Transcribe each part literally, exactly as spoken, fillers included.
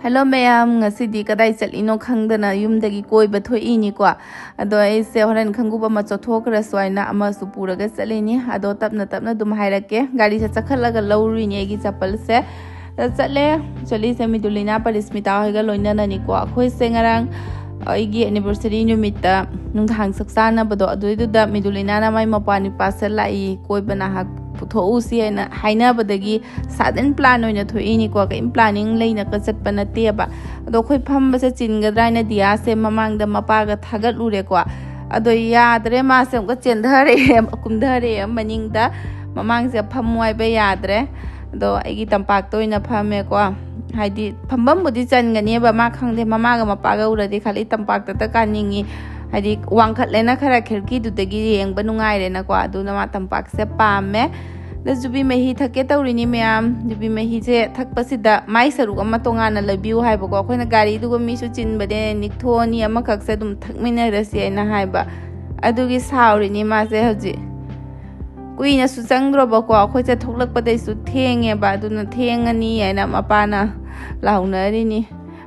Hello ꯃꯌꯥꯝ, ꯉꯁꯤꯗꯤ ꯀꯗꯥꯏ ꯆꯠꯂꯤꯅꯣ ꯈꯪꯗꯅ ꯌꯨꯝꯗꯒꯤ ꯀꯣꯏꯕ ꯊꯣꯛꯏꯅꯤꯀꯣ꯫ ꯑꯗꯣ ꯑꯩꯁꯦ ꯍꯣꯔꯦꯟ ꯈꯪꯒꯨꯞ ꯑꯃ ꯆꯣꯠꯊꯣꯛꯈ꯭ꯔꯁꯨ ꯍꯥꯏꯅ ꯑꯃꯁꯨ ꯄꯨꯔꯒ ꯆꯠꯂꯤꯅꯤ꯫ ꯑꯗꯣ ꯇꯞꯅ ꯇꯞꯅ ꯑꯗꯨꯝ ꯍꯥꯏꯔꯛꯀꯦ꯫ ꯒꯥꯔꯤꯁꯦ ꯆꯠꯈꯠꯂꯒ ꯂꯧꯔꯨꯏꯅꯦ ꯑꯩꯒꯤ ꯆꯄꯜꯁꯦ꯫ ꯑꯗ ꯆꯠꯂꯦ꯫ ꯆꯠꯂꯤꯁꯦ ꯃꯤꯗꯨꯂꯤꯅꯥ ꯄꯔꯤꯁꯃꯤꯇꯥ ꯍꯣꯏꯒ ꯂꯣꯏꯅꯅꯅꯤꯀꯣ꯫ ꯑꯩꯈꯣꯏꯁꯦ ꯉꯔꯥꯡ ꯑꯩꯒꯤ ꯑꯦꯅꯤꯚꯔꯁꯔꯤ ꯅꯨꯃꯤꯠꯇ ꯅꯨꯡꯗꯥꯡ ꯆꯥꯛ ꯆꯥꯅꯕꯗꯣ, ꯑꯗꯨꯏꯗꯨꯗ ꯃꯤꯗꯨꯂꯤꯅꯥꯅ ꯃꯥꯏ ꯃꯄꯥ ꯅꯨꯄꯥꯁꯦ ꯂꯥꯛꯏ, ꯀꯣꯏꯕ ꯉꯥꯏꯍꯥꯛ ꯄꯨꯊꯣꯛꯎꯁꯤ ꯍꯥꯏꯅ ꯍꯥꯏꯅꯕꯗꯒꯤ sudden plan ꯑꯣꯏꯅ ꯊꯣꯛꯏꯅꯤꯀꯣ꯫ ꯀꯔꯤꯝ planning ꯂꯩꯅꯒ ꯆꯠꯄ ꯅꯠꯇꯦꯕ꯫ ꯑꯗꯣ ꯑꯩꯈꯣꯏ ꯐꯝꯕꯁꯦ ꯆꯤꯟꯒꯗ꯭ꯔꯥ ꯍꯥꯏꯅ ꯗꯤꯌꯥꯁꯦ ꯃꯃꯥꯡꯗ ꯃꯄꯥꯒ ꯊꯥꯒꯠꯂꯨꯔꯦꯀꯣ꯫ ꯑꯗꯣ ꯌꯥꯗ꯭ꯔꯦ, ꯃꯥꯁꯦ ꯑꯃꯨꯛꯀ ꯆꯦꯟꯊꯔꯛꯑꯦ, ꯀꯨꯝꯊꯔꯛꯑꯦ ꯃꯅꯤꯡꯗ꯫ ꯃꯃꯥꯡꯁꯦ ꯐꯝꯃꯨ ꯍꯥꯏꯕ ꯌꯥꯗ꯭ꯔꯦ꯫ ꯑꯗꯣ ꯑꯩꯒꯤ ꯇꯝꯄꯥꯛꯇ ꯑꯣꯏꯅ ꯐꯝꯃꯦꯀꯣ꯫ ꯍꯥꯏꯗꯤ ꯐꯝꯐꯝꯕꯨꯗꯤ ꯆꯟꯒꯅꯦꯕ, ꯃꯥ ꯈꯪꯗꯦ, ꯃꯃꯥꯒ ꯃꯄꯥꯒ ꯎꯔꯗꯤ ꯈꯜꯂꯤ ꯇꯝꯄꯥꯛꯇꯇ ꯀꯥꯅꯤꯡꯉꯤ꯫ ꯍꯥꯏꯗꯤ ꯋꯥꯡꯈꯠꯂꯦꯅ ꯈꯔ ꯈꯤꯔꯀꯤꯗꯨꯗꯒꯤ ꯌꯦꯡꯕ ꯅꯨꯡꯉꯥꯏꯔꯦꯅꯀꯣ꯫ ꯑꯗꯨꯅ ꯃꯥ ꯇꯝꯄꯥꯛꯁꯦ ꯄꯥꯝꯃꯦ꯫ ꯑꯗ ꯖꯨꯕꯤ ꯃꯍꯤ ꯊꯛꯀꯦ ꯇꯧꯔꯤꯅꯤ ꯃꯌꯥꯝ꯫ ꯖꯨꯕꯤ ꯃꯍꯤꯁꯦ ꯊꯛꯄꯁꯤꯗ ꯃꯥꯏ ꯁꯔꯨꯛ ꯑꯃ ꯇꯣꯉꯥꯟꯅ ꯂꯩꯕꯤꯌꯨ ꯍꯥꯏꯕꯀꯣ꯫ ꯑꯩꯈꯣꯏꯅ ꯒꯥꯔꯤꯗꯨꯒ ꯃꯤꯁꯨ ꯆꯤꯟꯕꯅꯦ, ꯅꯤꯛꯊꯣꯛꯑꯅꯤ, ꯑꯃꯈꯛꯁꯦ ꯑꯗꯨꯝ ꯊꯛꯃꯤꯟꯅꯔꯁꯤ ꯍꯥꯏꯅ ꯍꯥꯏꯕ꯫ ꯑꯗꯨꯒꯤ ꯁꯥꯎꯔꯤꯅꯤ ꯃꯥꯁꯦ ꯍꯧꯖꯤꯛ꯫ ꯀꯨꯏꯅꯁꯨ ꯆꯪꯗ꯭ꯔꯣꯕꯀꯣ, ꯑꯩꯈꯣꯏꯁꯦ ꯊꯣꯛꯂꯛꯄꯗꯩꯁꯨ ꯊꯦꯡꯉꯦꯕ, ꯑꯗꯨꯅ ꯊꯦꯡꯉꯅꯤ ꯍꯥꯏꯅ ꯃꯄꯥꯅ ꯂꯥꯎꯅꯔꯤꯅꯤ꯫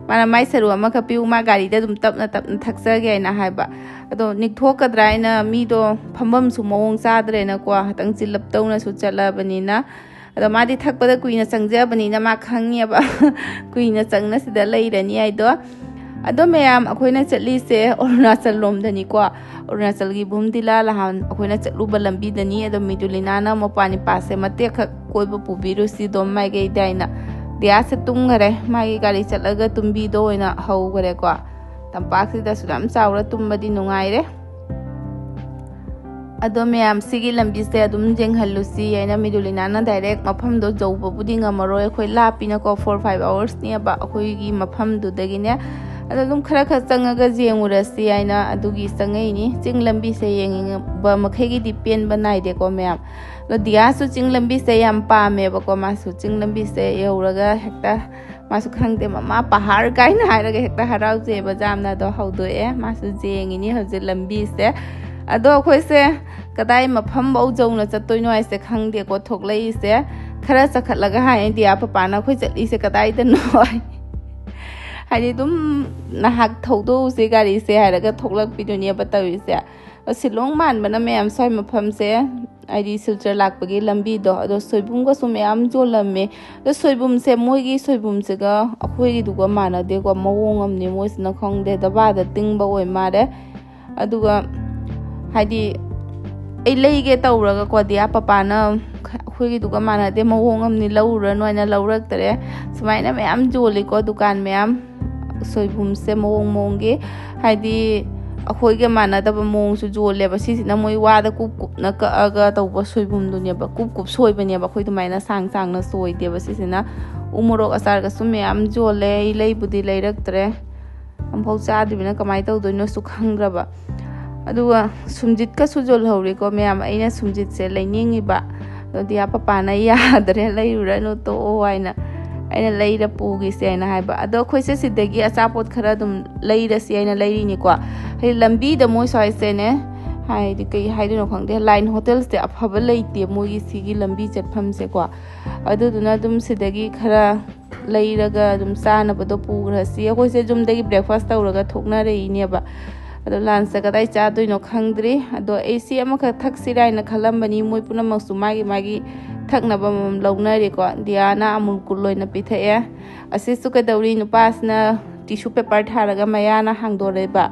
ꯃꯥꯅ ꯃꯥꯏ ꯁꯔꯨꯛ ꯑꯃꯈꯛ ꯄꯤꯌꯨ, ꯃꯥ ꯒꯥꯔꯤꯗ ꯑꯗꯨꯝ ꯇꯞꯅ ꯇꯞꯅ ꯊꯛꯆꯒꯦ ꯍꯥꯏꯅ ꯍꯥꯏꯕ꯫ ꯑꯗꯣ ꯅꯤꯛꯊꯣꯛꯀꯗ꯭ꯔꯥ ꯍꯥꯏꯅ ꯃꯤꯗꯣ ꯐꯝꯐꯝꯁꯨ ꯃꯑꯣꯡ ꯆꯥꯗ꯭ꯔꯦꯅꯀꯣ, ꯉꯥꯛꯇꯪ ꯆꯤꯜꯂꯞ ꯇꯧꯅꯁꯨ ꯆꯠꯂꯕꯅꯤꯅ꯫ ꯑꯗꯣ ꯃꯥꯗꯤ ꯊꯛꯄꯗ ꯀꯨꯏꯅ ꯆꯪꯖꯕꯅꯤꯅ ꯃꯥ ꯈꯪꯉꯦꯕ꯫ ꯀꯨꯏꯅ ꯆꯪꯅ ꯁꯤꯗ ꯂꯩꯔꯅꯤ ꯍꯥꯏꯗꯣ꯫ ꯑꯗꯣ ꯃꯌꯥꯝ, ꯑꯩꯈꯣꯏꯅ ꯆꯠꯂꯤꯁꯦ ꯑꯔꯨꯅꯥꯆꯜ ꯂꯣꯝꯗꯅꯤꯀꯣ꯫ ꯑꯔꯨꯅꯥꯆꯜꯒꯤ ꯚꯨꯝꯗꯤꯂꯥ ꯂꯍꯥꯟ ꯑꯩꯈꯣꯏꯅ ꯆꯠꯂꯨꯕ ꯂꯝꯕꯤꯗꯅꯤ꯫ ꯑꯗꯣ ꯃꯤꯗꯨꯂꯤꯅꯥꯅ ꯃꯄꯥ ꯅꯤꯄꯥꯁꯦ ꯃꯇꯦꯛꯈꯛ ꯀꯣꯏꯕ ꯄꯨꯕꯤꯔꯨꯁꯤ ꯑꯗꯣꯝ ꯃꯥꯏꯀꯩꯗ ꯍꯥꯏꯅ꯫ ꯗꯤꯌꯥꯁꯦ ꯇꯨꯝꯈꯔꯦ, ꯃꯥꯒꯤ ꯒꯥꯔꯤ ꯆꯠꯂꯒ ꯇꯨꯝꯕꯤꯗꯣ ꯑꯣꯏꯅ ꯍꯧꯈꯔꯦꯀꯣ꯫ ꯇꯝꯄꯥꯛꯁꯤꯗ ꯑꯁꯨꯛ ꯌꯥꯝ ꯆꯥꯎꯔ ꯇꯨꯝꯕꯗꯤ ꯅꯨꯡꯉꯥꯏꯔꯦ꯫ ꯑꯗꯣ ꯃꯌꯥꯝ, ꯁꯤꯒꯤ ꯂꯝꯕꯤꯁꯦ ꯑꯗꯨꯝ ꯌꯦꯡꯍꯜꯂꯨꯁꯤ ꯍꯥꯏꯅ ꯃꯤꯗꯨꯂꯤꯅꯥꯅ direct ꯃꯐꯝꯗꯣ ꯌꯧꯕꯕꯨꯗꯤ ꯉꯝꯃꯔꯣꯏ, ꯑꯩꯈꯣꯏ ꯂꯥꯞꯄꯤꯅꯀꯣ, four five hours ꯅꯦꯕ ꯑꯩꯈꯣꯏꯒꯤ ꯃꯐꯝꯗꯨꯗꯒꯤꯅꯦ꯫ ꯑꯗꯣ ꯑꯗꯨꯝ ꯈꯔ ꯈꯔ ꯆꯪꯉꯒ ꯌꯦꯡꯉꯨꯔꯁꯤ ꯍꯥꯏꯅ ꯑꯗꯨꯒꯤ ꯆꯪꯉꯛꯏꯅꯤ꯫ ꯆꯤꯡ ꯂꯝꯕꯤꯁꯦ ꯌꯦꯡꯅꯤꯡꯕ ꯃꯈꯩꯒꯤꯗꯤ ꯄꯦꯟꯕ ꯅꯥꯏꯗꯦꯀꯣ ꯃꯌꯥꯝ꯫ ꯑꯗꯣ ꯗꯤꯌꯥꯁꯨ ꯆꯤꯡ ꯂꯝꯕꯤꯁꯦ ꯌꯥꯝ ꯄꯥꯝꯃꯦꯕꯀꯣ, ꯃꯥꯁꯨ ꯆꯤꯡ ꯂꯝꯕꯤꯁꯦ ꯌꯧꯔꯒ ꯍꯦꯛꯇ, ꯃꯥꯁꯨ ꯈꯪꯗꯦ, "ꯃꯃꯥ, ꯄꯍꯥꯔ" ꯀꯥꯏꯅ ꯍꯥꯏꯔꯒ ꯍꯦꯛꯇ ꯍꯔꯥꯎꯖꯩꯑꯕ ꯌꯥꯝꯅ꯫ ꯑꯗꯣ ꯍꯧꯗꯣꯛꯑꯦ, ꯃꯥꯁꯨ ꯌꯦꯡꯉꯤꯅꯤ ꯍꯧꯖꯤꯛ ꯂꯝꯕꯤꯁꯦ꯫ ꯑꯗꯣ ꯑꯩꯈꯣꯏꯁꯦ ꯀꯗꯥꯏ ꯃꯐꯝꯐꯧ ꯌꯧꯅ ꯆꯠꯇꯣꯏꯅꯣ ꯍꯥꯏꯁꯦ ꯈꯪꯗꯦꯀꯣ ꯊꯣꯛꯂꯛꯏꯁꯦ꯫ ꯈꯔ ꯆꯈꯠꯂꯒ ꯍꯥꯏ ꯗꯤꯌꯥ ꯄꯄꯥꯅ, "ꯑꯩꯈꯣꯏ ꯆꯠꯂꯤꯁꯦ ꯀꯗꯥꯏꯗꯅꯣ?" ꯍꯥꯏ꯫ ꯍꯥꯏꯗꯤ ꯑꯗꯨꯝ ꯅꯍꯥꯛ ꯊꯧꯗꯣꯛꯎꯁꯦ ꯒꯥꯔꯤꯁꯦ ꯍꯥꯏꯔꯒ ꯊꯣꯛꯂꯛꯄꯤꯗꯨꯅꯦꯕ ꯇꯧꯔꯤꯁꯦ꯫ ꯑꯗꯣ ꯁꯤꯂꯣꯡ ꯃꯥꯟꯕꯅ ꯃꯌꯥꯝ ꯁ꯭ꯋꯥꯏ ꯃꯐꯝꯁꯦ, ꯍꯥꯏꯗꯤ ꯁꯤꯜꯆꯔ ꯂꯥꯛꯄꯒꯤ ꯂꯝꯕꯤꯗꯣ, ꯑꯗꯣ ꯁꯣꯏꯕꯨꯝꯒꯁꯨ ꯃꯌꯥꯝ ꯌꯣꯜꯂꯝꯃꯦ꯫ ꯑꯗꯣ ꯁꯣꯏꯕꯨꯝꯁꯦ, ꯃꯣꯏꯒꯤ ꯁꯣꯏꯕꯨꯝꯁꯤꯒ ꯑꯩꯈꯣꯏꯒꯤꯗꯨꯒ ꯃꯥꯟꯅꯗꯦꯀꯣ, ꯃꯑꯣꯡ ꯑꯃꯅꯤ꯫ ꯃꯣꯏꯁꯤꯅ ꯈꯪꯗꯦ, ꯗꯕꯥꯗ ꯇꯤꯡꯕ ꯑꯣꯏ ꯃꯥꯜꯂꯦ꯫ ꯑꯗꯨꯒ ꯍꯥꯏꯗꯤ ꯑꯩ ꯂꯩꯒꯦ ꯇꯧꯔꯒꯀꯣ, ꯗꯤꯌꯥ ꯄꯄꯥꯅ ꯑꯩꯈꯣꯏꯒꯤꯗꯨꯒ ꯃꯥꯟꯅꯗꯦ, ꯃꯑꯣꯡ ꯑꯃꯅꯤ, ꯂꯧꯔꯨꯔꯅꯨ ꯍꯥꯏꯅ ꯂꯧꯔꯛꯇꯔꯦ꯫ ꯁꯨꯃꯥꯏꯅ ꯃꯌꯥꯝ ꯌꯣꯜꯂꯤꯀꯣ, ꯗꯨꯀꯥꯟ ꯃꯌꯥꯝ꯫ ꯁꯣꯏꯕꯨꯝꯁꯦ ꯃꯑꯣꯡ ꯃꯑꯣꯡꯒꯤ, ꯍꯥꯏꯗꯤ ꯑꯩꯈꯣꯏꯒ ꯃꯥꯟꯅꯗꯕ ꯃꯑꯣꯡꯁꯨ ꯌꯣꯜꯂꯦꯕ꯫ ꯁꯤꯁꯤꯅ ꯃꯣꯏ ꯋꯥꯗ ꯀꯨꯞ ꯀꯨꯞꯅ ꯀꯛꯑꯒ ꯇꯧꯕ ꯁꯣꯏꯕꯨꯝꯗꯨꯅꯦꯕ, ꯀꯨꯞ ꯀꯨꯞ ꯁꯣꯏꯕꯅꯦꯕ꯫ ꯑꯩꯈꯣꯏ ꯑꯗꯨꯃꯥꯏꯅ ꯁꯥꯡ ꯁꯥꯡꯅ ꯁꯣꯏꯗꯦꯕ꯫ ꯁꯤꯁꯤꯅ ꯎ ꯃꯣꯔꯣꯛ ꯑꯆꯥꯔꯒꯁꯨ ꯃꯌꯥꯝ ꯌꯣꯜꯂꯦ꯫ ꯑꯩ ꯂꯩꯕꯨꯗꯤ ꯂꯩꯔꯛꯇ꯭ꯔꯦ, ꯑꯃꯨꯛꯐꯥꯎ ꯆꯥꯗ꯭ꯔꯤꯕꯅꯤꯅ ꯀꯃꯥꯏꯅ ꯇꯧꯗꯣꯏꯅꯣꯁꯨ ꯈꯪꯗ꯭ꯔꯕ꯫ ꯑꯗꯨꯒ ꯁꯨꯝꯖꯤꯠꯀꯁꯨ ꯌꯣꯜꯍꯧꯔꯦꯀꯣ ꯃꯌꯥꯝ꯫ ꯑꯩꯅ ꯁꯨꯝꯖꯤꯠꯁꯦ ꯂꯩꯅꯤꯡꯉꯤꯕ, ꯑꯗꯣ ꯗꯤꯌꯥ ꯄꯄꯥꯅ "ꯌꯥꯗ꯭ꯔꯦ, ꯂꯩꯔꯨꯔꯅꯨ, ꯇꯣꯛꯑꯣ" ꯍꯥꯏꯅ, "ꯑꯩꯅ ꯂꯩꯔ ꯄꯨꯒꯦꯁꯦ" ꯍꯥꯏꯅ ꯍꯥꯏꯕ꯫ ꯑꯗꯣ ꯑꯩꯈꯣꯏꯁꯦ ꯁꯤꯗꯒꯤ ꯑꯆꯥꯄꯣꯠ ꯈꯔ ꯑꯗꯨꯝ ꯂꯩꯔꯁꯤ ꯍꯥꯏꯅ ꯂꯩꯔꯤꯅꯤꯀꯣ꯫ ꯍꯥꯏꯗꯤ ꯂꯝꯕꯤꯗ ꯃꯣꯏ ꯁ꯭ꯋꯥꯏꯁꯦꯅꯦ, ꯍꯥꯏꯗꯤ ꯀꯩ ꯍꯥꯏꯗꯣꯏꯅꯣ ꯈꯪꯗꯦ, ꯂꯥꯏꯟ ꯍꯣꯇꯦꯜꯁꯦ ꯑꯐꯕ ꯂꯩꯇꯦ ꯃꯣꯏꯒꯤ ꯁꯤꯒꯤ ꯂꯝꯕꯤ ꯆꯠꯐꯝꯁꯦꯀꯣ꯫ ꯑꯗꯨꯗꯨꯅ ꯑꯗꯨꯝ ꯁꯤꯗꯒꯤ ꯈꯔ ꯂꯩꯔꯒ ꯑꯗꯨꯝ ꯆꯥꯅꯕꯗꯣ ꯄꯨꯈ꯭ꯔꯁꯤ꯫ ꯑꯩꯈꯣꯏꯁꯦ ꯌꯨꯝꯗꯒꯤ ꯕ꯭ꯔꯦꯛꯐꯥꯁ ꯇꯧꯔꯒ ꯊꯣꯛꯅꯔꯛꯏꯅꯦꯕ꯫ ꯑꯗꯣ ꯂꯟꯁꯁꯦ ꯀꯗꯥꯏ ꯆꯥꯗꯣꯏꯅꯣ ꯈꯪꯗ꯭ꯔꯤ꯫ ꯑꯗꯣ ꯑꯩ ꯁꯤ ꯑꯃꯈꯛ ꯊꯛꯁꯤꯔꯥ ꯍꯥꯏꯅ ꯈꯜꯂꯝꯕꯅꯤ꯫ ꯃꯣꯏ ꯄꯨꯝꯅꯃꯛꯁꯨ ꯃꯥꯒꯤ ꯃꯥꯒꯤ ꯊꯛꯅꯕ ꯑꯃꯃꯝ ꯂꯧꯅꯔꯦꯀꯣ꯫ ꯗꯤꯌꯥꯅ ꯑꯃꯨꯜ ꯀꯨꯜ ꯑꯣꯏꯅ ꯄꯤꯊꯛꯑꯦ꯫ ꯑꯁꯤꯁꯨ ꯀꯩꯗꯧꯔꯤ? ꯅꯨꯄꯥꯁꯤꯅ ꯇꯤꯁꯨ ꯄꯦꯄꯔ ꯊꯥꯔꯒ ꯃꯌꯥꯅ ꯍꯥꯡꯗꯣꯔꯛꯏꯕ꯫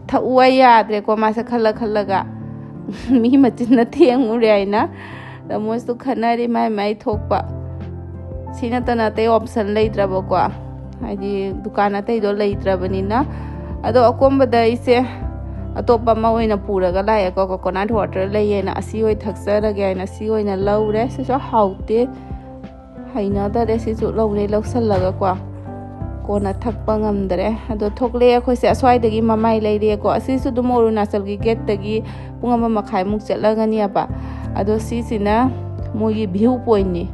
ꯊꯛꯎ ꯍꯥꯏ ꯌꯥꯗ꯭ꯔꯦꯀꯣ, ꯃꯥꯁꯦ ꯈꯜꯂ ꯈꯜꯂꯒ꯫ "ꯃꯤ ꯃꯆꯤꯟꯅ ꯊꯦꯡꯉꯨꯔꯦ" ꯍꯥꯏꯅ꯫ ꯑꯗ ꯃꯣꯏꯁꯨ ꯈꯠꯅꯔꯤ ꯃꯥꯏ ꯃꯥꯏ ꯊꯣꯛꯄ꯫ ꯁꯤ ꯅꯠꯇꯅ ꯑꯇꯩ ꯑꯣꯞꯁꯟ ꯂꯩꯇ꯭ꯔꯕꯀꯣ, ꯍꯥꯏꯗꯤ ꯗꯨꯀꯥꯟ ꯑꯇꯩꯗꯣ ꯂꯩꯇ꯭ꯔꯕꯅꯤꯅ꯫ ꯑꯗꯣ ꯑꯀꯣꯝꯕꯗ ꯑꯩꯁꯦ ꯑꯇꯣꯞꯄ ꯑꯃ ꯑꯣꯏꯅ ꯄꯨꯔꯒ ꯂꯥꯛꯑꯦꯀꯣ, ꯀꯣꯀꯣꯅꯠ ꯋꯥꯇꯔ ꯂꯩꯌꯦꯅ, ꯑꯁꯤ ꯑꯣꯏ ꯊꯛꯆꯔꯒꯦ ꯍꯥꯏꯅ ꯑꯁꯤ ꯑꯣꯏꯅ ꯂꯧꯔꯦ꯫ ꯁꯤꯁꯨ ꯍꯥꯎꯇꯦ, ꯍꯩꯅꯗꯔꯦ꯫ ꯁꯤꯁꯨ ꯂꯧꯔꯦ, ꯂꯧꯁꯜꯂꯒꯀꯣ ꯀꯣꯟꯅ ꯊꯛꯄ ꯉꯝꯗ꯭ꯔꯦ꯫ ꯑꯗꯣ ꯊꯣꯛꯂꯛꯑꯦ ꯑꯩꯈꯣꯏꯁꯦ ꯑꯁ꯭ꯋꯥꯏꯗꯒꯤ ꯃꯃꯥꯏ ꯂꯩꯔꯦꯀꯣ꯫ ꯑꯁꯤꯁꯨ ꯑꯗꯨꯝ ꯑꯔꯨꯅꯥꯆꯜꯒꯤ ꯒꯦꯠꯇꯒꯤ ꯄꯨꯡ ꯑꯃ ꯃꯈꯥꯏꯃꯨꯛ ꯆꯠꯂꯒꯅꯦꯕ꯫ ꯑꯗꯣ ꯁꯤꯁꯤꯅ ꯃꯣꯏꯒꯤ ꯚ꯭ꯌꯨ ꯄꯣꯏꯟꯠꯅꯤ꯫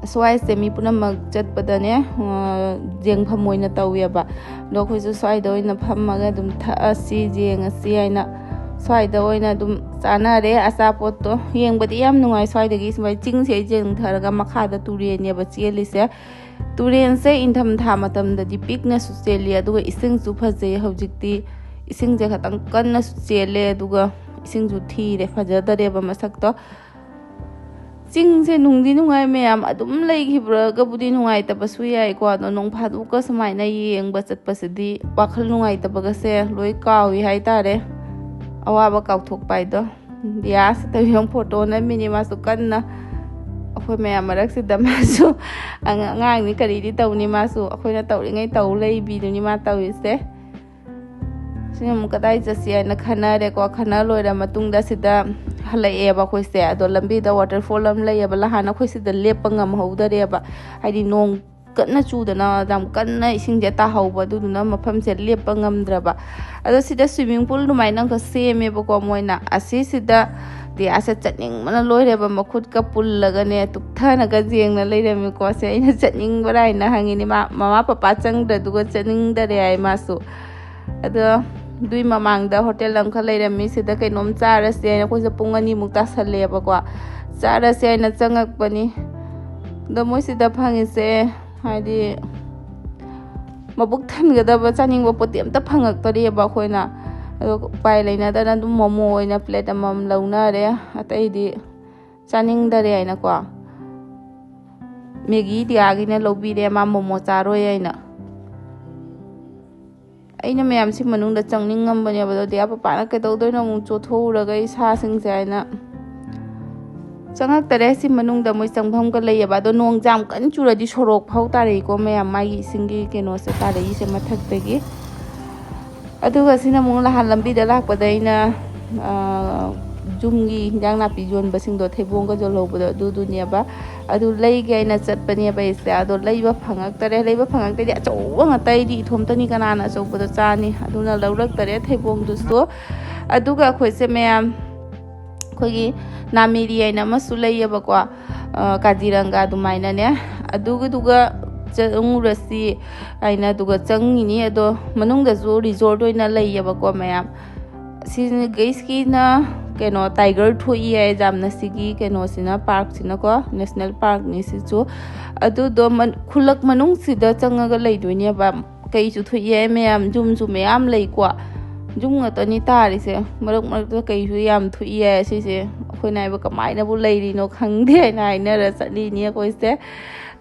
ꯑꯁ꯭ꯋꯥꯏꯁꯦ ꯃꯤ ꯄꯨꯝꯅꯃꯛ ꯆꯠꯄꯗꯅꯦ, ꯑ, ꯌꯦꯡꯐꯝ ꯑꯣꯏꯅ ꯇꯧꯋꯦꯕ꯫ ꯑꯗꯣ ꯑꯩꯈꯣꯏꯁꯨ ꯁ꯭ꯋꯥꯏꯗ ꯑꯣꯏꯅ ꯐꯝꯃꯒ ꯑꯗꯨꯝ ꯊꯛꯑꯁꯤ, ꯌꯦꯡꯉꯁꯤ ꯍꯥꯏꯅ ꯁ꯭ꯋꯥꯏꯗ ꯑꯣꯏꯅ ꯑꯗꯨꯝ ꯆꯥꯅꯔꯦ ꯑꯆꯥꯄꯣꯠꯇꯣ꯫ ꯌꯦꯡꯕꯗꯤ ꯌꯥꯝ ꯅꯨꯡꯉꯥꯏ ꯁ꯭ꯋꯥꯏꯗꯒꯤ꯫ ꯁꯨꯃꯥꯏꯅ ꯆꯤꯡꯁꯦ ꯌꯦꯡꯊꯔꯒ ꯃꯈꯥꯗ ꯇꯨꯔꯦꯜꯅꯦꯕ ꯆꯦꯜꯂꯤꯁꯦ꯫ ꯇꯨꯔꯦꯟꯁꯦ ꯏꯪꯊꯝꯊꯥ ꯃꯇꯝꯗꯗꯤ ꯄꯤꯛꯅꯁꯨ ꯆꯦꯜꯂꯤ, ꯑꯗꯨꯒ ꯏꯁꯤꯡꯁꯨ ꯐꯖꯩ꯫ ꯍꯧꯖꯤꯛꯇꯤ ꯏꯁꯤꯡꯁꯦ ꯈꯤꯇꯪ ꯀꯟꯅꯁꯨ ꯆꯦꯜꯂꯦ, ꯑꯗꯨꯒ ꯏꯁꯤꯡꯁꯨ ꯊꯤꯔꯦ, ꯐꯖꯗꯔꯦꯕ ꯃꯁꯛꯇꯣ꯫ ꯆꯤꯡꯁꯦ ꯅꯨꯡꯗꯤ ꯅꯨꯡꯉꯥꯏ ꯃꯌꯥꯝ, ꯑꯗꯨꯝ ꯂꯩꯈꯤꯕ꯭ꯔꯒꯕꯨꯗꯤ ꯅꯨꯡꯉꯥꯏꯇꯕꯁꯨ ꯌꯥꯏꯀꯣ, ꯑꯗꯣ ꯅꯣꯡ ꯐꯥꯗꯣꯛꯀ ꯁꯨꯃꯥꯏꯅ ꯌꯦꯡꯕ ꯆꯠꯄꯁꯤꯗꯤ ꯋꯥꯈꯜ ꯅꯨꯡꯉꯥꯏꯇꯕꯒꯁꯦ ꯂꯣꯏ ꯀꯥꯎꯏ ꯍꯥꯏꯇꯥꯔꯦ, ꯑꯋꯥꯕ ꯀꯥꯎꯊꯣꯛꯄ ꯍꯥꯏꯗꯣ꯫ ꯗꯤꯌꯥꯁꯤꯗ ꯌꯦꯡꯉꯨ, ꯐꯣꯇꯣ ꯅꯝꯃꯤꯅꯤ ꯃꯥꯁꯨ ꯀꯟꯅ꯫ ꯑꯩꯈꯣꯏ ꯃꯌꯥꯝ ꯃꯔꯛꯁꯤꯗ ꯃꯥꯁꯨ ꯑꯉ-, ꯑꯉꯥꯡꯅꯤ, ꯀꯔꯤꯗꯤ ꯇꯧꯅꯤ, ꯃꯥꯁꯨ ꯑꯩꯈꯣꯏꯅ ꯇꯧꯔꯤꯉꯩ ꯇꯧ ꯂꯩꯕꯤꯗꯨꯅꯤ ꯃꯥ ꯇꯧꯔꯤꯁꯦ꯫ ꯁꯤꯅ ꯑꯃꯨꯛ ꯀꯗꯥꯏ ꯆꯠꯁꯤ ꯍꯥꯏꯅ ꯈꯟꯅꯔꯦꯀꯣ꯫ ꯈꯟꯅ ꯂꯣꯏꯔ ꯃꯇꯨꯡꯗ ꯁꯤꯗ ꯍꯜꯂꯛꯑꯦꯕ ꯑꯩꯈꯣꯏꯁꯦ꯫ ꯑꯗꯣ ꯂꯝꯕꯤꯗ waterfall ꯑꯃ ꯂꯩꯌꯦꯕ, ꯅꯍꯥꯟ ꯑꯩꯈꯣꯏ ꯁꯤꯗ ꯂꯦꯞꯄ ꯉꯝꯍꯧꯗꯔꯦꯕ, ꯍꯥꯏꯗꯤ ꯅꯣꯡ ꯀꯟꯅ ꯆꯨꯗꯅ ꯌꯥꯝ ꯀꯟꯅ ꯏꯁꯤꯡꯁꯦ ꯇꯥꯍꯧꯕ, ꯑꯗꯨꯗꯨꯅ ꯃꯐꯝꯁꯦ ꯂꯦꯞꯄ ꯉꯝꯗ꯭ꯔꯕ꯫ ꯑꯗꯣ ꯁꯤꯗ swimming pool ꯑꯗꯨꯃꯥꯏꯅ ꯑꯃꯈꯛ ꯁꯦꯝꯃꯦꯕꯀꯣ ꯃꯣꯏꯅ꯫ ꯑꯁꯤꯁꯤꯗ ꯗꯤꯌꯥꯁꯦ ꯆꯠꯅꯤꯡꯕꯅ ꯂꯣꯏꯔꯦꯕ, ꯃꯈꯨꯠꯀ ꯄꯨꯜꯂꯒꯅꯦ ꯇꯨꯞꯊꯅꯒ ꯌꯦꯡꯅ ꯂꯩꯔꯝꯃꯤꯀꯣ꯫ ꯁꯦ ꯑꯩꯅ ꯆꯠꯅꯤꯡꯕ꯭ꯔꯥ ꯍꯥꯏꯅ ꯍꯪꯉꯤꯅꯦ꯫ ꯃꯥ, ꯃꯃꯥ ꯄꯄꯥ ꯆꯪꯗ꯭ꯔꯗꯨꯒ ꯆꯠꯅꯤꯡꯗꯔꯦ ꯍꯥꯏ ꯃꯥꯁꯨ꯫ ꯑꯗꯣ ꯑꯗꯨꯏ ꯃꯃꯥꯡꯗ ꯍꯣꯇꯦꯜ ꯑꯃꯈꯛ ꯂꯩꯔꯝꯃꯤ, ꯁꯤꯗ ꯀꯩꯅꯣꯝ ꯆꯥꯔꯁꯦ ꯍꯥꯏꯅ ꯑꯩꯈꯣꯏꯁꯦ ꯄꯨꯡ ꯑꯅꯤꯃꯨꯛ ꯇꯥꯁꯜꯂꯦꯕꯀꯣ꯫ ꯆꯥꯔꯁꯦ ꯍꯥꯏꯅ ꯆꯪꯉꯛꯄꯅꯤ꯫ ꯑꯗꯣ ꯃꯣꯏꯁꯤꯗ ꯐꯪꯉꯤꯁꯦ ꯍꯥꯏꯗꯤ ꯃꯕꯨꯛ ꯊꯟꯒꯗꯕ ꯆꯥꯅꯤꯡꯕ ꯄꯣꯠꯇꯤ ꯑꯝꯇ ꯐꯪꯉꯛꯇꯔꯤꯑꯕ ꯑꯩꯈꯣꯏꯅ꯫ ꯑꯗꯣ ꯎꯄꯥꯏ ꯂꯩꯅꯗꯅ ꯑꯗꯨꯝ ꯃꯣꯃꯣ ꯑꯣꯏꯅ plate ꯑꯃꯃꯝ ꯂꯧꯅꯔꯦ, ꯑꯇꯩꯗꯤ ꯆꯥꯅꯤꯡꯗꯔꯦ ꯍꯥꯏꯅꯀꯣ꯫ ꯃꯦꯒꯤ ꯗꯤꯌꯥꯒꯤꯅ ꯂꯧꯕꯤꯔꯦ, ꯃꯥ ꯃꯣꯃꯣ ꯆꯥꯔꯣꯏ ꯍꯥꯏꯅ꯫ ꯑꯩꯅ ꯃꯌꯥꯝꯁꯤ ꯃꯅꯨꯡꯗ ꯆꯪꯅꯤꯡꯉꯝꯕꯅꯦꯕ, ꯑꯗꯣ ꯗꯤꯌꯥ ꯄꯄꯥꯅ ꯀꯩꯗꯧꯗꯣꯏꯅꯣ ꯑꯃꯨꯛ ꯆꯣꯠꯊꯣꯛꯎꯔꯒ ꯏꯁꯥꯁꯤꯡꯁꯦ ꯍꯥꯏꯅ ꯆꯪꯉꯛꯇꯔꯦ꯫ ꯁꯤ ꯃꯅꯨꯡꯗ ꯃꯣꯏ ꯆꯪꯐꯝꯒ ꯂꯩꯌꯦꯕ, ꯑꯗꯣ ꯅꯣꯡꯁꯦ ꯌꯥꯝ ꯀꯟꯅ ꯆꯨꯔꯗꯤ ꯁꯣꯔꯣꯛ ꯐꯥꯎ ꯇꯥꯔꯛꯏꯀꯣ ꯃꯌꯥꯝ, ꯃꯥꯒꯤ ꯏꯁꯤꯡꯒꯤ ꯀꯩꯅꯣꯁꯦ ꯇꯥꯔꯛꯏꯁꯦ ꯃꯊꯛꯇꯒꯤ꯫ ꯑꯗꯨꯒ ꯁꯤꯅ ꯑꯃꯨꯛ ꯅꯍꯥꯟ ꯂꯝꯕꯤꯗ ꯂꯥꯛꯄꯗ ꯑꯩꯅ, ꯑꯥ, ꯌꯨꯝꯒꯤ ꯍꯤꯟꯖꯥꯡ ꯅꯥꯄꯤ ꯌꯣꯟꯕꯁꯤꯡꯗꯣ, ꯊꯩꯕꯣꯡꯒ ꯌꯣꯜꯍꯧꯕꯗꯣ ꯑꯗꯨꯗꯨꯅꯦꯕ꯫ ꯑꯗꯨ ꯂꯩꯒꯦ ꯍꯥꯏꯅ ꯆꯠꯄꯅꯦꯕ ꯑꯩꯁꯦ, ꯑꯗꯣ ꯂꯩꯕ ꯐꯪꯉꯛꯇꯔꯦ꯫ ꯂꯩꯕ ꯐꯪꯉꯛꯇ꯭ꯔꯗꯤ ꯑꯆꯧꯕ ꯉꯥꯛꯇ, ꯑꯩꯗꯤ ꯏꯊꯣꯝꯇꯅꯤ ꯀꯅꯥꯅ ꯑꯆꯧꯕꯗꯣ ꯆꯥꯅꯤ, ꯑꯗꯨꯅ ꯂꯧꯔꯛꯇꯔꯦ ꯊꯩꯕꯣꯡꯗꯨꯁꯨ꯫ ꯑꯗꯨꯒ ꯑꯩꯈꯣꯏꯁꯦ ꯃꯌꯥꯝ ꯑꯩꯈꯣꯏꯒꯤ ꯅꯥꯃꯦꯔꯤ ꯍꯥꯏꯅ ꯑꯃꯁꯨ ꯂꯩꯌꯦꯕꯀꯣ, ꯑ, ꯀꯥꯖꯤꯔꯪꯒ ꯑꯗꯨꯃꯥꯏꯅꯅꯦ, ꯑꯗꯨꯒꯤꯗꯨꯒ ꯆꯪꯉꯨꯔꯁꯤ ꯍꯥꯏꯅ ꯑꯗꯨꯒ ꯆꯪꯉꯤꯅꯤ꯫ ꯑꯗꯣ ꯃꯅꯨꯡꯗꯁꯨ resort ꯑꯣꯏꯅ ꯂꯩꯌꯦꯕꯀꯣ ꯃꯌꯥꯝ꯫ ꯁꯤ ꯒꯩꯁꯀꯤꯅ ꯀꯩꯅꯣ, ꯇꯥꯏꯒꯔ ꯊꯣꯛꯏ ꯍꯥꯏ ꯌꯥꯝꯅ, ꯁꯤꯒꯤ ꯀꯩꯅꯣꯁꯤꯅ, ꯄꯥꯔꯛꯁꯤꯅꯀꯣ, ꯅꯦꯁꯅꯦꯜ ꯄꯥꯔꯛꯅꯤ ꯁꯤꯁꯨ꯫ ꯑꯗꯨꯗꯣ ꯃꯟ-, ꯈꯨꯜꯂꯛ ꯃꯅꯨꯡꯁꯤꯗ ꯆꯪꯉꯒ ꯂꯩꯗꯣꯏꯅꯦꯕ꯫ ꯀꯩꯁꯨ ꯊꯣꯛꯏ ꯍꯥꯏ ꯃꯌꯥꯝ, ꯌꯨꯝꯁꯨ ꯃꯌꯥꯝ ꯂꯩꯀꯣ꯫ ꯌꯨꯝ ꯉꯥꯛꯇꯅꯤ ꯇꯥꯔꯤꯁꯦ꯫ ꯃꯔꯛ ꯃꯔꯛꯇ ꯀꯩꯁꯨ ꯌꯥꯝ ꯊꯣꯛꯏ ꯍꯥꯏ ꯁꯤꯁꯦ꯫ ꯑꯩꯈꯣꯏꯅ ꯍꯥꯏꯕ ꯀꯃꯥꯏꯅꯕꯨ ꯂꯩꯔꯤꯅꯣ ꯈꯪꯗꯦ ꯍꯥꯏꯅ ꯍꯥꯏꯅꯔ ꯆꯠꯂꯤꯅꯤ ꯑꯩꯈꯣꯏꯁꯦ꯫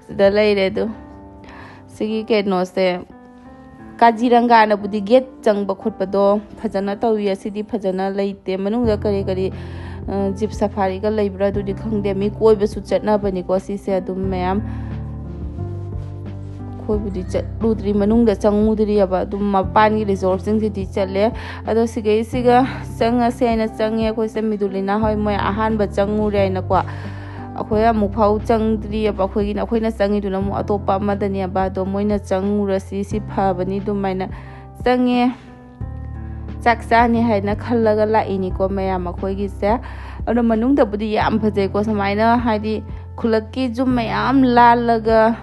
ꯁꯤꯗ ꯂꯩꯔꯦ ꯑꯗꯨ꯫ ꯁꯤꯒꯤ ꯀꯩꯅꯣꯁꯦ, ꯀꯥꯖꯤꯔꯪꯒꯥꯅꯕꯨꯗꯤ ꯒꯦꯠ ꯆꯪꯕ ꯈꯣꯠꯄꯗꯣ ꯐꯖꯅ ꯇꯧꯏ, ꯑꯁꯤꯗꯤ ꯐꯖꯅ ꯂꯩꯇꯦ꯫ ꯃꯅꯨꯡꯗ ꯀꯔꯤ ꯀꯔꯤ, ꯑ, ꯖꯤꯞ ꯁꯐꯥꯔꯤꯒ ꯂꯩꯕ꯭ꯔꯥ ꯑꯗꯨꯗꯤ ꯈꯪꯗꯦ꯫ ꯃꯤ ꯀꯣꯏꯕꯁꯨ ꯆꯠꯅꯕꯅꯤꯀꯣ ꯁꯤꯁꯦ ꯑꯗꯨꯝ ꯃꯌꯥꯝ꯫ ꯑꯩꯈꯣꯏꯕꯨꯗꯤ ꯆꯠꯂꯨꯗ꯭ꯔꯤ, ꯃꯅꯨꯡꯗ ꯆꯪꯉꯨꯗ꯭ꯔꯤꯑꯕ꯫ ꯑꯗꯨꯝ ꯃꯄꯥꯟꯒꯤ ꯔꯤꯖꯣꯔꯠꯁꯤꯡꯁꯤꯗꯤ ꯆꯠꯂꯦ꯫ ꯑꯗꯣ ꯁꯤꯒꯩꯁꯤꯒ ꯆꯪꯉꯁꯦ ꯍꯥꯏꯅ ꯆꯪꯉꯦ ꯑꯩꯈꯣꯏꯁꯦ꯫ ꯃꯤꯗꯨꯂꯤꯅꯥ ꯍꯣꯏ ꯃꯣꯏ ꯑꯍꯥꯟꯕ ꯆꯪꯉꯨꯔꯦ ꯍꯥꯏꯅꯀꯣ꯫ ꯑꯩꯈꯣꯏ ꯑꯃꯨꯛ ꯐꯥꯎ ꯆꯪꯗ꯭ꯔꯤꯑꯕ꯫ ꯑꯩꯈꯣꯏꯒꯤꯅ, ꯑꯩꯈꯣꯏꯅ ꯆꯪꯉꯤꯗꯨꯅ ꯑꯃꯨꯛ ꯑꯇꯣꯞꯄ ꯑꯃꯗꯅꯦꯕ꯫ ꯑꯗꯣ ꯃꯣꯏꯅ ꯆꯪꯉꯨꯔꯁꯤ, ꯁꯤ ꯐꯕꯅꯤ ꯑꯗꯨꯃꯥꯏꯅ ꯆꯪꯉꯦ꯫ ꯆꯥꯛ ꯆꯥꯅꯤ ꯍꯥꯏꯅ ꯈꯜꯂꯒ ꯂꯥꯛꯏꯅꯤꯀꯣ ꯃꯌꯥꯝ ꯑꯩꯈꯣꯏꯒꯤꯁꯦ꯫ ꯑꯗꯣ ꯃꯅꯨꯡꯗꯕꯨꯗꯤ ꯌꯥꯝ ꯐꯖꯩꯀꯣ, ꯁꯨꯃꯥꯏꯅ ꯍꯥꯏꯗꯤ ꯈꯨꯜꯂꯛꯀꯤ ꯌꯨꯝ ꯃꯌꯥꯝ ꯂꯥꯜꯂꯒ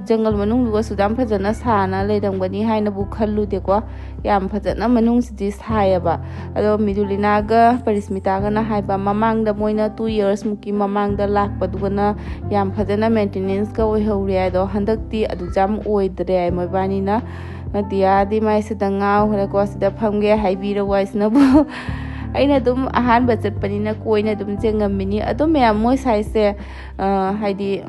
ꯖꯪꯒꯜ ꯃꯅꯨꯡꯗꯨꯒꯁꯨ ꯌꯥꯝ ꯐꯖꯅ ꯁꯥꯅ ꯂꯩꯔꯝꯒꯅꯤ ꯍꯥꯏꯅꯕꯨ ꯈꯜꯂꯨꯗꯦꯀꯣ꯫ ꯌꯥꯝ ꯐꯖꯅ ꯃꯅꯨꯡꯁꯤꯗꯤ ꯁꯥꯏꯌꯦꯕ꯫ ꯑꯗꯣ ꯃꯤꯗꯨꯂꯤꯅꯥꯒ ꯄꯔꯤꯁꯃꯤꯇꯥꯒꯅ ꯍꯥꯏꯕ, ꯃꯃꯥꯡꯗ ꯃꯣꯏꯅ two years ꯃꯨꯛꯀꯤ ꯃꯃꯥꯡꯗ ꯂꯥꯛꯄꯗꯨꯒꯅ ꯌꯥꯝ ꯐꯖꯅ ꯃꯦꯟꯇꯦꯅꯦꯟꯁꯀ ꯑꯣꯏꯍꯧꯔꯦ꯫ ꯑꯗꯣ ꯍꯟꯗꯛꯇꯤ ꯑꯗꯨ ꯌꯥꯝ ꯑꯣꯏꯗ꯭ꯔꯦ ꯍꯥꯏ ꯃꯣꯏꯕꯥꯅꯤꯅ꯫ ꯅꯗꯤꯌꯥꯗꯤ ꯃꯥꯏ ꯁꯤꯗ ꯉꯥꯎꯈ꯭ꯔꯦꯀꯣ, ꯁꯤꯗ ꯐꯝꯒꯦ ꯍꯥꯏꯕꯤꯔꯕ ꯍꯥꯏꯁꯤꯅꯕꯨ꯫ ꯑꯩꯅ ꯑꯗꯨꯝ ꯑꯍꯥꯟꯕ ꯆꯠꯄꯅꯤꯅ ꯀꯣꯏꯅ ꯑꯗꯨꯝ ꯆꯦꯡꯉꯝꯃꯤꯅꯤ꯫ ꯑꯗꯨ ꯃꯌꯥꯝ ꯃꯣꯏ ꯁꯥꯏꯁꯦ, ꯑ, ꯍꯥꯏꯗꯤ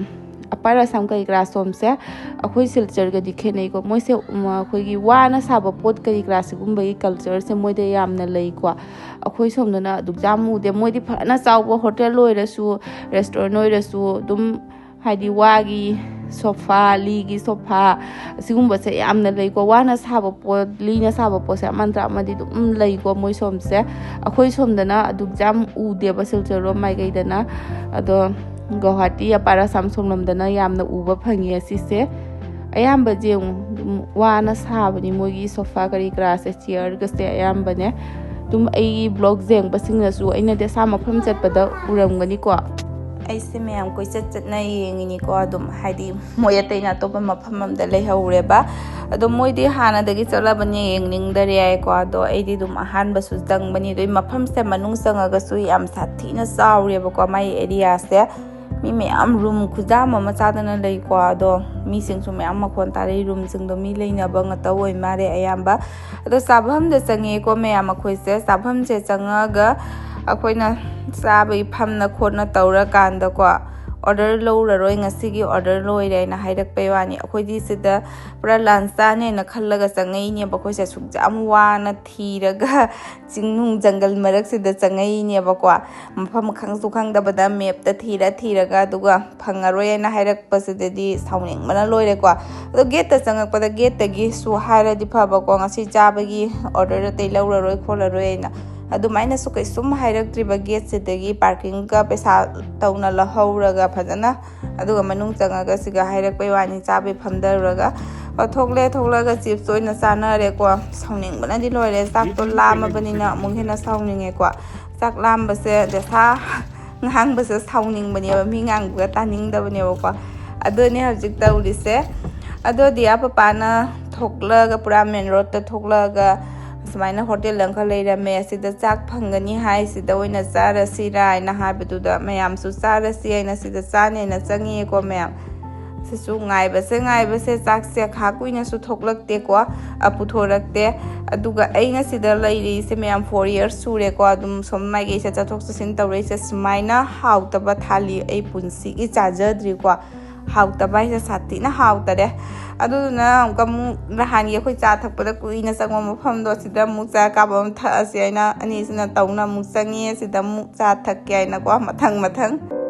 ꯑꯄꯔ ꯑꯁꯥꯝ ꯀꯔꯤ ꯀꯔꯥ ꯁꯣꯝꯁꯦ ꯑꯩꯈꯣꯏ ꯁꯤꯜꯆꯔꯒꯗꯤ ꯈꯦꯠꯅꯩꯀꯣ꯫ ꯃꯣꯏꯁꯦ, ꯎꯝ, ꯑꯩꯈꯣꯏꯒꯤ ꯋꯥꯅ ꯁꯥꯕ ꯄꯣꯠ ꯀꯔꯤ ꯀꯔꯥ ꯁꯤꯒꯨꯝꯕꯒꯤ ꯀꯜꯆꯔꯁꯦ ꯃꯣꯏꯗ ꯌꯥꯝꯅ ꯂꯩꯀꯣ꯫ ꯑꯩꯈꯣꯏ ꯁꯣꯝꯗꯅ ꯑꯗꯨꯛ ꯌꯥꯝ ꯎꯗꯦ꯫ ꯃꯣꯏꯗꯤ ꯐꯖꯅ ꯆꯥꯎꯕ ꯍꯣꯇꯦꯜ ꯑꯣꯏꯔꯁꯨ, ꯔꯦꯁꯇꯨꯔꯦꯟ ꯑꯣꯏꯔꯁꯨ, ꯑꯗꯨꯝ ꯍꯥꯏꯗꯤ ꯋꯥꯒꯤ ꯁꯣꯐꯥ, ꯂꯤꯒꯤ ꯁꯣꯐꯥ, ꯑꯁꯤꯒꯨꯝꯕꯁꯦ ꯌꯥꯝꯅ ꯂꯩꯀꯣ꯫ ꯋꯥꯅ ꯁꯥꯕ ꯄꯣꯠ, ꯂꯤꯅ ꯁꯥꯕ ꯄꯣꯠꯁꯦ ꯑꯃ ꯅꯠꯇ꯭ꯔ ꯑꯃꯗꯤ ꯑꯗꯨꯝ ꯂꯩꯀꯣ ꯃꯣꯏ ꯁꯣꯝꯁꯦ꯫ ꯑꯩꯈꯣꯏ ꯁꯣꯝꯗꯅ ꯑꯗꯨꯛ ꯌꯥꯝ ꯎꯗꯦꯕ, ꯁꯤꯜꯆꯔ ꯔꯣꯝ ꯃꯥꯏꯀꯩꯗꯅ꯫ ꯑꯗꯣ ꯒꯧꯍꯥꯇꯤ, ꯑꯄꯥꯔ ꯑꯁꯥꯝ ꯁꯣꯝꯂꯣꯝꯗꯅ ꯌꯥꯝꯅ ꯎꯕ ꯐꯪꯉꯦ ꯁꯤꯁꯦ꯫ ꯑꯌꯥꯝꯕꯁꯦ ꯌꯦꯡꯉꯨ, ꯑꯗꯨꯝ ꯋꯥꯅ ꯁꯥꯕꯅꯤ ꯃꯣꯏꯒꯤ ꯁꯣꯐꯥ ꯀꯔꯤ ꯀꯔꯥꯁꯦ, ꯆꯤꯌꯔꯒꯁꯦ ꯑꯌꯥꯝꯕꯅꯦ꯫ ꯑꯗꯨꯝ ꯑꯩꯒꯤ ꯕ꯭ꯂꯣꯒ ꯌꯦꯡꯕꯁꯤꯡꯅꯁꯨ ꯑꯩꯅꯗꯤ ꯑꯁꯥ ꯃꯐꯝ ꯆꯠꯄꯗ ꯎꯔꯝꯒꯅꯤꯀꯣ꯫ ꯑꯩꯁꯦ ꯃꯌꯥꯝ ꯀꯣꯏꯆꯠ ꯆꯠꯅ ꯌꯦꯡꯉꯤꯅꯤꯀꯣ, ꯑꯗꯨꯝ ꯍꯥꯏꯗꯤ ꯃꯣꯏ ꯑꯇꯩꯅ ꯑꯇꯣꯞꯄ ꯃꯐꯝ ꯑꯃꯗ ꯂꯩꯍꯧꯔꯦꯕ꯫ ꯑꯗꯣ ꯃꯣꯏꯗꯤ ꯍꯥꯟꯅꯗꯒꯤ ꯆꯠꯂꯕꯅꯦ, ꯌꯦꯡꯅꯤꯡꯗꯔꯦ ꯍꯥꯏꯀꯣ꯫ ꯑꯗꯣ ꯑꯩꯗꯤ ꯑꯗꯨꯝ ꯑꯍꯥꯟꯕꯁꯨ ꯆꯪꯕꯅꯤ꯫ ꯑꯗꯨꯏ ꯃꯐꯝꯁꯦ ꯃꯅꯨꯡ ꯆꯪꯉꯒꯁꯨ ꯌꯥꯝ ꯁꯥꯊꯤꯅ ꯆꯥꯎꯔꯦꯕꯀꯣ, ꯃꯥꯏ ꯑꯦꯔꯤꯌꯥꯁꯦ꯫ ꯃꯤ ꯃꯌꯥꯝ ꯔꯨꯝ ꯈꯨꯌꯥꯝ ꯑꯃ ꯆꯥꯗꯅ ꯂꯩꯀꯣ꯫ ꯑꯗꯣ ꯃꯤꯁꯤꯡꯁꯨ ꯃꯌꯥꯝ ꯃꯈꯣꯟ ꯇꯥꯔꯛꯏ꯫ ꯔꯨꯝꯁꯤꯡꯗꯣ ꯃꯤ ꯂꯩꯅꯕ ꯉꯥꯛꯇ ꯑꯣꯏ ꯃꯥꯜꯂꯦ ꯑꯌꯥꯝꯕ꯫ ꯑꯗꯣ ꯆꯥꯐꯝꯗ ꯆꯪꯉꯦꯀꯣ ꯃꯌꯥꯝ꯫ ꯑꯩꯈꯣꯏꯁꯦ ꯆꯥꯐꯝꯁꯦ ꯆꯪꯉꯒ ꯑꯩꯈꯣꯏꯅ ꯆꯥꯕꯒꯤ ꯐꯝꯅ ꯈꯣꯠꯅ ꯇꯧꯔꯀꯥꯟꯗꯀꯣ, "ꯑꯣꯔꯗꯔ ꯂꯧꯔꯔꯣꯏ, ꯉꯁꯤꯒꯤ ꯑꯣꯔꯗꯔ ꯂꯣꯏꯔꯦ" ꯍꯥꯏꯅ ꯍꯥꯏꯔꯛꯄꯩ ꯋꯥꯅꯤ꯫ ꯑꯩꯈꯣꯏꯗꯤ ꯁꯤꯗ ꯄꯨꯔꯥ ꯂꯟꯁ ꯆꯥꯅꯦꯅ ꯈꯜꯂꯒ ꯆꯪꯉꯛꯏꯅꯦꯕ꯫ ꯑꯩꯈꯣꯏꯁꯦ ꯑꯁꯨꯛ ꯌꯥꯝ ꯋꯥꯅ ꯊꯤꯔꯒ ꯆꯤꯡꯅꯨꯡ ꯖꯪꯒꯜ ꯃꯔꯛꯁꯤꯗ ꯆꯪꯉꯛꯏꯅꯦꯕꯀꯣ꯫ ꯃꯐꯝ ꯈꯪꯁꯨ ꯈꯪꯗꯕꯗ ꯃꯦꯞꯇ ꯊꯤꯔ ꯊꯤꯔꯒ, ꯑꯗꯨꯒ ꯐꯪꯉꯔꯣꯏ ꯍꯥꯏꯅ ꯍꯥꯏꯔꯛꯄꯁꯤꯗꯗꯤ ꯁꯥꯎꯅꯤꯡꯕꯅ ꯂꯣꯏꯔꯦꯀꯣ꯫ ꯑꯗꯣ ꯒꯦꯠꯇ ꯆꯪꯉꯛꯄꯗ ꯒꯦꯠꯇꯒꯤꯁꯨ ꯍꯥꯏꯔꯗꯤ ꯐꯕꯀꯣ, "ꯉꯁꯤ ꯆꯥꯕꯒꯤ ꯑꯣꯔꯗꯔ ꯑꯇꯩ ꯂꯧꯔꯔꯣꯏ ꯈꯣꯠꯂꯔꯣꯏ" ꯍꯥꯏꯅ꯫ ꯑꯗꯨꯃꯥꯏꯅꯁꯨ ꯀꯩꯁꯨꯝ ꯍꯥꯏꯔꯛꯇ꯭ꯔꯤꯕ꯫ ꯒꯦꯠꯁꯤꯗꯒꯤ ꯄꯥꯔꯀꯤꯡꯒ ꯄꯩꯁꯥ ꯇꯧꯅ ꯂꯧꯍꯧꯔꯒ ꯐꯖꯅ, ꯑꯗꯨꯒ ꯃꯅꯨꯡ ꯆꯪꯉꯒ ꯁꯤꯒ ꯍꯥꯏꯔꯛꯄꯩ ꯋꯥꯅꯤ, ꯆꯥꯕꯩ ꯐꯝꯊꯔꯨꯔꯒ꯫ ꯑꯣ, ꯊꯣꯛꯂꯦ, ꯊꯣꯛꯂꯛꯑꯒ ꯆꯤꯞꯁ ꯑꯣꯏꯅ ꯆꯥꯅꯔꯦꯀꯣ꯫ ꯁꯥꯎꯅꯤꯡꯕꯅꯗꯤ ꯂꯣꯏꯔꯦ꯫ ꯆꯥꯛꯇꯣ ꯂꯥꯝꯃꯕꯅꯤꯅ ꯑꯃꯨꯛ ꯍꯦꯟꯅ ꯁꯥꯎꯅꯤꯡꯉꯦꯀꯣ꯫ ꯆꯥꯛ ꯂꯥꯝꯕꯁꯦ ꯗꯦꯁꯥ ꯉꯥꯡꯕꯁꯦ ꯁꯥꯎꯅꯤꯡꯕꯅꯦꯕ, ꯃꯤ ꯉꯥꯡꯕꯒ ꯇꯥꯅꯤꯡꯗꯕꯅꯦꯕꯀꯣ꯫ ꯑꯗꯨꯅꯦ ꯍꯧꯖꯤꯛ ꯇꯧꯔꯤꯁꯦ꯫ ꯑꯗꯣ ꯗꯤꯌꯥ ꯄꯄꯥꯅ ꯊꯣꯛꯂꯛꯑꯒ, ꯄꯨꯔꯥ ꯃꯦꯟ ꯔꯣꯗꯇ ꯊꯣꯛꯂꯛꯑꯒ, "ꯁꯨꯃꯥꯏꯅ ꯍꯣꯇꯦꯜ ꯑꯃꯈꯛ ꯂꯩꯔꯝꯃꯦ, ꯑꯁꯤꯗ ꯆꯥꯛ ꯐꯪꯒꯅꯤ ꯍꯥꯏꯁꯤꯗ ꯑꯣꯏꯅ ꯆꯥꯔꯁꯤꯔꯥ?" ꯍꯥꯏꯅ ꯍꯥꯏꯕꯗꯨꯗ ꯃꯌꯥꯝꯁꯨ ꯆꯥꯔꯁꯤ ꯍꯥꯏꯅ ꯁꯤꯗ ꯆꯥꯅꯦꯅ ꯆꯪꯉꯛꯑꯦꯀꯣ ꯃꯌꯥꯝ꯫ ꯁꯤꯁꯨ ꯉꯥꯏꯕꯁꯦ ꯉꯥꯏꯕꯁꯦ, ꯆꯥꯛꯁꯦ ꯈꯥ ꯀꯨꯏꯅꯁꯨ ꯊꯣꯛꯂꯛꯇꯦꯀꯣ, ꯑ, ꯄꯨꯊꯣꯔꯛꯇꯦ꯫ ꯑꯗꯨꯒ ꯑꯩ ꯉꯁꯤꯗ ꯂꯩꯔꯤꯁꯦ ꯃꯌꯥꯝ four years ꯁꯨꯔꯦꯀꯣ, ꯑꯗꯨꯝ ꯁꯨꯝ ꯃꯥꯏꯀꯩꯁꯦ ꯆꯠꯊꯣꯛ ꯆꯠꯁꯤꯟ ꯇꯧꯔꯛꯏꯁꯦ꯫ ꯁꯨꯃꯥꯏꯅ ꯍꯥꯎꯇꯕ ꯊꯥꯂꯤ ꯑꯩ ꯄꯨꯟꯁꯤꯒꯤ ꯆꯥꯖꯗ꯭ꯔꯤꯀꯣ꯫ ꯍꯥꯎꯇꯕ ꯍꯥꯏꯁꯦ ꯁꯥꯊꯤꯅ ꯍꯥꯎꯇꯔꯦ꯫ ꯑꯗꯨꯗꯨꯅ ꯑꯃꯨꯛꯀ ꯑꯃꯨꯛ ꯅꯍꯥꯟꯒꯤ ꯑꯩꯈꯣꯏ ꯆꯥ ꯊꯛꯄꯗ ꯀꯨꯏꯅ ꯆꯪꯕ ꯃꯐꯝꯗꯣ, ꯑꯁꯤꯗ ꯑꯃꯨꯛ ꯆꯥ ꯀꯥꯞꯄ ꯑꯃ ꯊꯛꯑꯁꯤ ꯍꯥꯏꯅ ꯑꯅꯤꯁꯤꯅ ꯇꯧꯅ ꯑꯃꯨꯛ ꯆꯪꯉꯤ꯫ ꯑꯁꯤꯗ ꯑꯃꯨꯛ ꯆꯥ ꯊꯛꯀꯦ ꯍꯥꯏꯅꯀꯣ, ꯃꯊꯪ ꯃꯊꯪ꯫